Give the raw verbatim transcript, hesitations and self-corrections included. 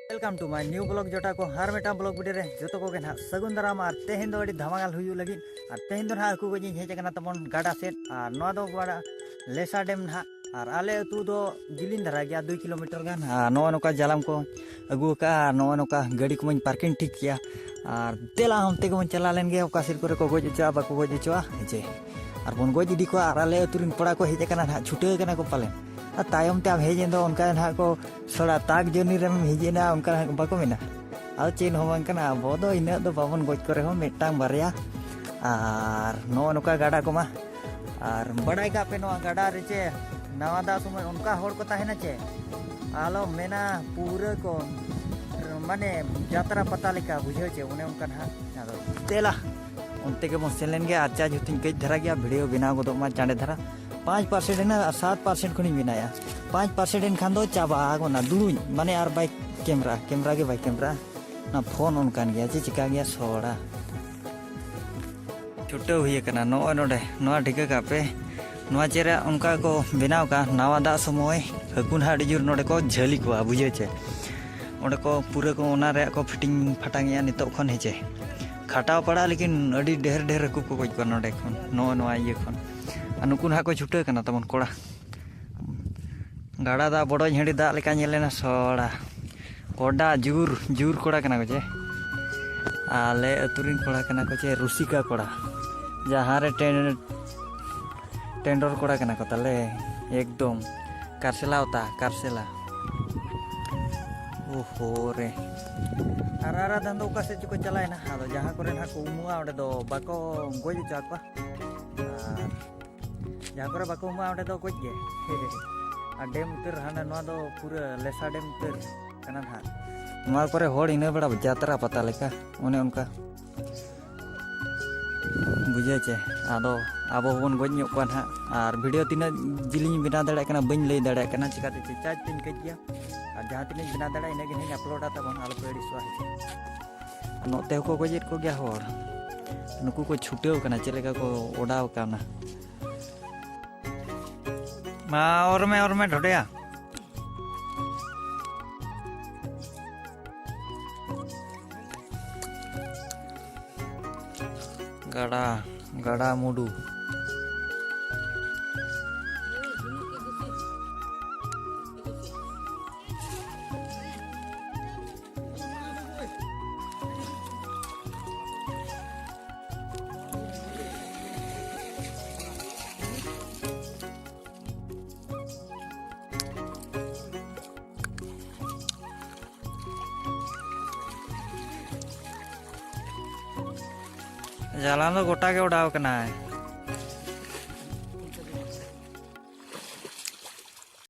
Welcome to my new vlog ᱡᱚᱴᱟ ᱠᱚ, ᱟᱨ ᱢᱤᱫᱴᱟᱝ vlog video ᱨᱮ ᱡᱚᱛᱚ ᱠᱚᱜᱮ ᱱᱟᱦᱟᱜ ᱥᱟᱹᱜᱩᱱ ᱫᱟᱨᱟᱢ᱾ ᱟᱨ ᱛᱮᱦᱮᱧ ᱫᱚ ᱟᱹᱰᱤ ᱫᱷᱟᱢᱟᱠᱟᱞ ᱦᱩᱭᱩᱜ ᱞᱟᱹᱜᱤᱫ᱾ ᱟᱨ ᱛᱮᱦᱮᱧ ᱫᱚ ᱱᱟᱦᱟᱜ ᱦᱟᱹᱠᱩ ᱜᱚᱡ ᱤᱧ ᱦᱮᱡ ᱟᱠᱟᱱᱟ ᱛᱟᱵᱚᱱ ᱜᱟᱰᱟ ᱥᱮᱫ᱾ ᱟᱨ ᱱᱚᱣᱟ ᱫᱚ ᱜᱟᱰᱟ ᱞᱮᱥᱟ ᱰᱮᱢ ᱱᱟᱦᱟᱜ᱾ ᱟᱨ ᱟᱞᱮ ᱟᱹᱛᱩ ᱫᱚ ᱡᱤᱞᱤᱧ ᱫᱷᱟᱨᱟ ᱜᱮᱭᱟ, ᱫᱩᱭ ᱠᱤᱞᱳᱢᱤᱴᱟᱨ ᱜᱟᱱ᱾ ᱟᱨ ᱱᱚᱜᱼᱚ ᱱᱚᱝᱠᱟ ᱡᱟᱞᱟᱢ ᱠᱚ ᱟᱹᱜᱩ ᱟᱠᱟᱫᱼᱟ᱾ ᱟᱨ ᱱᱚᱜᱼᱚ ᱱᱚᱝᱠᱟ ᱜᱟᱹᱰᱤ ᱠᱚᱢᱟᱧ ᱯᱟᱨᱠᱤᱝ ᱴᱷᱤᱠ ᱠᱮᱜᱼᱟ᱾ ᱟᱨ ᱫᱮᱞᱟ ᱚᱱᱛᱮ ᱜᱮᱵᱚᱱ ᱪᱟᱞᱟᱣ ᱞᱮᱱ ᱜᱮ, ᱚᱠᱟ ᱥᱮᱫ ᱠᱚᱨᱮ ᱠᱚ ᱜᱚᱡ ᱦᱚᱪᱚᱜᱼᱟ, ᱵᱟᱠᱚ ᱜᱚᱡ ᱦᱚᱪᱚᱜᱼᱟ, ᱦᱮᱸ ᱪᱮ? ᱟᱨ ᱵᱚᱱ ᱜᱚᱡ ᱤᱫᱤ ᱠᱚᱣᱟ᱾ ᱟᱨ ᱟᱞᱮ ᱟᱹᱛᱩ ᱨᱮᱱ ᱠᱚᱲᱟ ᱠᱚ ᱦᱮᱡ ᱟᱠᱟᱱᱟ ᱱᱟᱦᱟᱜ, ᱪᱷᱩᱴᱟᱹᱣ ᱠᱟᱱᱟ ᱠᱚ ᱯᱟᱞᱮᱱ᱾ ᱟᱨ ᱛᱟᱭᱚᱢ ᱛᱮ ᱟᱢ ᱦᱮᱡ ᱮᱱ ᱫᱚ ᱚᱱᱠᱟ ᱱᱟᱦᱟᱜ ᱠᱚ ᱥᱚᱲᱟ ᱛᱟᱠ ᱡᱟᱹᱨᱱᱤ ᱨᱮᱢ ᱦᱮᱡ ᱮᱱᱟ, ᱚᱱᱠᱟ ᱱᱟᱦᱟᱜ ᱵᱟᱠᱚ ᱢᱮᱱᱟ᱾ ᱟᱫᱚ ᱪᱮᱫ ᱦᱚᱸ ᱵᱟᱝ ᱠᱟᱱᱟ, ᱟᱵᱚ ᱫᱚ ᱤᱱᱟᱹᱜ ᱫᱚ ᱵᱟᱵᱚᱱ ᱜᱚᱡ ᱠᱚ ᱨᱮᱦᱚᱸ ᱢᱤᱫᱴᱟᱝ ᱵᱟᱨᱭᱟ᱾ ᱟᱨ ᱱᱚᱜᱼᱚ ᱱᱚᱝᱠᱟ ᱜᱟᱰᱟ ᱠᱚᱢᱟ᱾ ᱟᱨ ᱵᱟᱲᱟᱭ ᱠᱟᱜ ᱯᱮ, ᱱᱚᱣᱟ ᱜᱟᱰᱟ ᱨᱮ ᱪᱮ ᱱᱟᱣᱟ ᱫᱟᱜ ᱥᱚᱢᱚᱭ ᱚᱱᱠᱟ ᱦᱚᱲ ᱠᱚ ᱛᱟᱦᱮᱱᱟ ᱪᱮ, ᱟᱞᱚᱢ ᱢᱮᱱᱟ, ᱯᱩᱨᱟᱹ ᱠᱚ ᱢᱟᱱᱮ ᱡᱟᱛᱨᱟ ᱯᱟᱛᱟ ᱞᱮᱠᱟ, ᱵᱩᱡᱷᱟᱹᱣ ᱪᱮ, ᱚᱱᱮ ᱚᱱᱠᱟ ᱱᱟᱦᱟᱜ᱾ ᱟᱫᱚ ᱫᱮᱞᱟ ᱚᱱᱛᱮ ᱜᱮᱵᱚᱱ ᱥᱮᱱ ᱞᱮᱱ ᱜᱮ᱾ ᱟᱨ ᱪᱟᱨᱡᱽ ᱦᱚᱸᱛᱤᱧ ᱠᱟᱹᱡ ᱫᱷᱟᱨᱟ ᱜᱮᱭᱟ, ᱵᱷᱤᱰᱤᱭᱳ ᱵᱮᱱᱟᱣ ᱜᱚᱫᱚᱜ ᱢᱟ ᱪᱟᱸᱰᱮ ᱫᱷᱟᱨᱟ᱾ ᱯᱟᱸᱪ ᱯᱟᱨᱥᱮᱱᱴ ᱮᱱᱟ ᱟᱨ ᱥᱟᱛ ᱯᱟᱨᱥᱮᱱᱴ ᱠᱷᱚᱱᱤᱧ ᱵᱮᱱᱟᱣᱮᱫᱼᱟ᱾ ᱯᱟᱸᱪ ᱯᱟᱨᱥᱮᱱᱴ ᱮᱱᱠᱷᱟᱱ ᱫᱚ ᱪᱟᱵᱟ ᱜᱚᱫ ᱱᱟ, ᱫᱩᱲᱩᱵ ᱢᱟᱱᱮ ᱟᱨ ᱵᱟᱭ ᱠᱮᱢᱨᱟ, ᱠᱮᱢᱨᱟ ᱜᱮ ᱵᱟᱭ ᱠᱮᱢᱨᱟ᱾ ᱚᱱᱟ ᱯᱷᱳᱱ ᱚᱱᱠᱟᱱ ᱜᱮᱭᱟ, ᱪᱮᱫ ᱪᱤᱠᱟ ᱜᱮᱭᱟ ᱥᱚᱲᱟ᱾ ᱪᱷᱩᱴᱟᱹᱣ ᱦᱩᱭ ᱟᱠᱟᱱᱟ᱾ ᱱᱚᱜᱼᱚᱭ ᱱᱚᱰᱮ, ᱱᱚᱣᱟ ᱴᱷᱤᱠᱟᱹ ᱠᱟᱜ ᱯᱮ, ᱱᱚᱣᱟ ᱪᱮᱫ ᱨᱮᱭᱟᱜ ᱚᱱᱠᱟ ᱠᱚ ᱵᱮᱱᱟᱣ ᱠᱟᱜᱼᱟ, ᱱᱟᱣᱟ ᱫᱟᱜ ᱥᱚᱢᱚᱭ ᱦᱟᱹᱠᱩ ᱱᱟᱦᱟᱜ ᱟᱹᱰᱤ ᱡᱳᱨ ᱱᱚᱰᱮ ᱠᱚ ᱡᱷᱟᱹᱞᱤ ᱠᱚᱣᱟ, ᱵᱩᱡᱷᱟᱹᱣ ᱪᱮ? ᱚᱸᱰᱮ ᱠᱚ ᱯᱩᱨᱟᱹ ᱠᱚ ᱚᱱᱟ ᱨᱮᱭᱟᱜ ᱠᱚ ᱯᱷᱤᱴᱤᱝ ᱯᱷᱟᱴᱟᱝ ᱮᱜᱼᱟ ᱱᱤᱛᱚᱜ ᱠᱷᱚᱱ, ᱦᱮᱸ ᱪᱮ? ᱠᱷᱟᱴᱟᱣ ᱯᱟᱲᱟᱜ, ᱞᱮᱠᱤᱱ ᱟᱹᱰᱤ ᱰᱷᱮᱨ ᱰᱷᱮᱨ ᱦᱟᱹᱠᱩ ᱠᱚ ᱜᱚᱡ ᱠᱚᱣᱟ ᱱᱚᱰᱮ ᱠᱷᱚᱱ, ᱱᱚᱜᱼᱚ ᱱᱚᱣᱟ ᱤᱭᱟᱹ ᱠᱷᱚᱱ᱾ ᱟᱨ ᱱᱩᱠᱩ ᱱᱟᱦᱟᱜ ᱠᱚ ᱪᱷᱩᱴᱟᱹᱣ ᱠᱟᱱᱟ ᱛᱟᱵᱚᱱ ᱠᱚᱲᱟ᱾ ᱜᱟᱰᱟ ᱫᱟᱜ ᱵᱚᱰᱚᱡ ᱦᱟᱺᱰᱤ ᱫᱟᱜ ᱞᱮᱠᱟ ᱧᱮᱞᱮᱱᱟ ᱥᱚᱲᱟ᱾ ᱠᱚᱰᱟ ᱡᱩᱨ, ᱡᱩᱨ ᱠᱚᱲᱟ ᱠᱟᱱᱟ ᱠᱚ ᱪᱮ? ᱟᱞᱮ ᱟᱹᱛᱩ ᱨᱮᱱ ᱠᱚᱲᱟ ᱠᱟᱱᱟ ᱠᱚ ᱪᱮ, ᱨᱩᱥᱤᱠᱟ ᱠᱚᱲᱟ᱾ ᱡᱟᱦᱟᱸ ᱨᱮ ᱴᱮᱱ-, ᱴᱮᱱᱰᱚᱨ ᱠᱚᱲᱟ ᱠᱟᱱᱟ ᱠᱚ ᱛᱟᱞᱮ, ᱮᱠᱫᱚᱢ᱾ ᱠᱟᱨᱥᱮᱞᱟ ᱚᱛᱟ, ᱠᱟᱨᱥᱮᱞᱟ᱾ ᱳᱦᱳ ᱨᱮ᱾ ᱟᱨ ᱟᱨ ᱟᱫᱷᱟᱱ ᱫᱚ ᱚᱠᱟ ᱥᱮᱫ ᱪᱚᱠᱚ ᱪᱟᱞᱟᱣᱮᱱᱟ᱾ ᱟᱫᱚ ᱡᱟᱦᱟᱸ ᱠᱚᱨᱮ ᱱᱟᱦᱟᱜ ᱠᱚ ᱩᱢᱩᱜᱼᱟ, ᱚᱸᱰᱮ ᱫᱚ ᱵᱟᱠᱚ ᱜᱚᱡ ᱦᱚᱪᱚ ᱟᱠᱚᱣᱟ᱾ ᱟᱨ ᱡᱟᱦᱟᱸ ᱠᱚᱨᱮ ᱵᱟᱠᱚ ᱩᱢᱩᱜᱼᱟ, ᱚᱸᱰᱮ ᱫᱚ ᱜᱚᱡ ᱜᱮ᱾ ᱟᱨ ᱰᱮᱢ ᱩᱛᱟᱹᱨ ᱦᱟᱱᱟ, ᱱᱚᱣᱟ ᱫᱚ ᱯᱩᱨᱟᱹ ᱞᱮᱥᱟ ᱰᱮᱢ ᱩᱛᱟᱹᱨ ᱠᱟᱱᱟ ᱱᱟᱦᱟᱜ᱾ ᱱᱚᱣᱟ ᱠᱚᱨᱮ ᱦᱚᱲ ᱤᱱᱟᱹ ᱵᱮᱲᱟ ᱡᱟᱛᱨᱟ ᱯᱟᱛᱟ ᱞᱮᱠᱟ, ᱚᱱᱮ ᱚᱱᱠᱟ᱾ ᱵᱩᱡᱷᱟᱹᱣ ᱪᱮ? ᱟᱫᱚ ᱟᱵᱚ ᱦᱚᱸᱵᱚᱱ ᱜᱚᱡ ᱧᱚᱜ ᱠᱚᱣᱟ ᱱᱟᱦᱟᱜ᱾ ᱟᱨ ᱵᱷᱤᱰᱤᱭᱳ ᱛᱤᱱᱟᱹᱜ ᱡᱤᱞᱤᱧ ᱵᱮᱱᱟᱣ ᱫᱟᱲᱮᱭᱟᱜ ᱠᱟᱱᱟ, ᱵᱟᱹᱧ ᱞᱟᱹᱭ ᱫᱟᱲᱮᱭᱟᱜ ᱠᱟᱱᱟ, ᱪᱤᱠᱟᱹᱛᱮ ᱪᱮ ᱪᱟᱨᱡᱽ ᱛᱤᱧ ᱠᱟᱹᱡ ᱜᱮᱭᱟ᱾ ᱟᱨ ᱡᱟᱦᱟᱸ ᱛᱤᱱᱟᱹᱜ ᱤᱧ ᱵᱮᱱᱟᱣ ᱫᱟᱲᱮᱭᱟᱜᱼᱟ, ᱤᱱᱟᱹᱜ ᱜᱮ ᱱᱟᱦᱟᱜ ᱤᱧ ᱟᱯᱞᱳᱰᱟ ᱛᱟᱵᱚᱱ, ᱟᱞᱚᱯᱮ ᱟᱹᱲᱤᱥᱚᱜᱼᱟ᱾ ᱱᱚᱛᱮ ᱦᱚᱸᱠᱚ ᱜᱚᱡᱮᱫ ᱠᱚᱜᱮᱭᱟ ᱦᱚᱲ, ᱱᱩᱠᱩ ᱠᱚ ᱪᱷᱩᱴᱟᱹᱣ ᱠᱟᱱᱟ, ᱪᱮᱫ ᱞᱮᱠᱟ ᱠᱚ ᱚᱰᱟᱣ ᱠᱟᱣᱱᱟ᱾ ᱢᱟ ᱚᱨ ᱢᱮ, ᱚᱨ ᱢᱮ, ᱰᱷᱚᱰᱮᱭᱟ᱾ ᱜᱟᱰᱟ, ᱜᱟᱰᱟ ᱢᱩᱰᱩ᱾ ᱡᱟᱞᱟᱢ ᱫᱚ ᱜᱚᱴᱟ ᱜᱮ ᱚᱰᱟᱣ ᱠᱟᱱᱟᱭ᱾